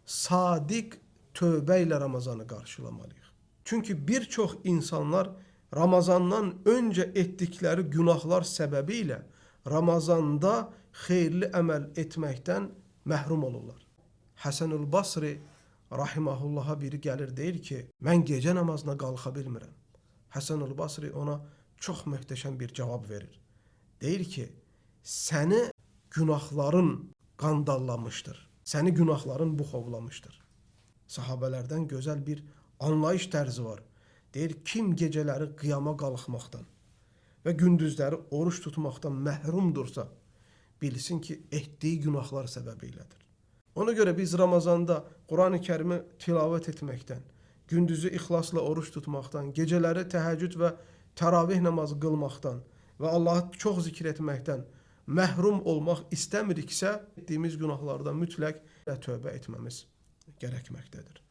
Sadiq tövbə ilə Ramazanı qarşılamalıyıq. Çünki bir çox insanlar Ramazandan öncə etdikləri günahlar səbəbilə Ramazanda xeyirli əməl etməkdən məhrum olurlar. Həsənül Basri rahimahullaha biri gəlir deyir ki, mən gecə namazına qalxa bilmirəm. Həsənül Basri ona çox möhtəşəm bir cavab verir. Deyir ki, səni günahların qandallamışdır. Səni günahların buxovlamışdır. Sahabələrdən gözəl bir anlayış tərzi var. Deyir, kim gecələri qiyama qalxmaqdan və gündüzləri oruç tutmaqdan məhrumdursa, bilsin ki, etdiyi günahlar səbəbiylədir. Ona görə biz Ramazanda Qurani Kərimi tilavət etməkdən, gündüzü ixlasla oruç tutmaqdan, gecələri təhəccüd və təravih namazı qılmaqdan və Allahı çox zikr etməkdən məhrum olmaq istəmiriksə, etdiyimiz günahlardan mütləq tövbə etməmiz gərəkməkdədir.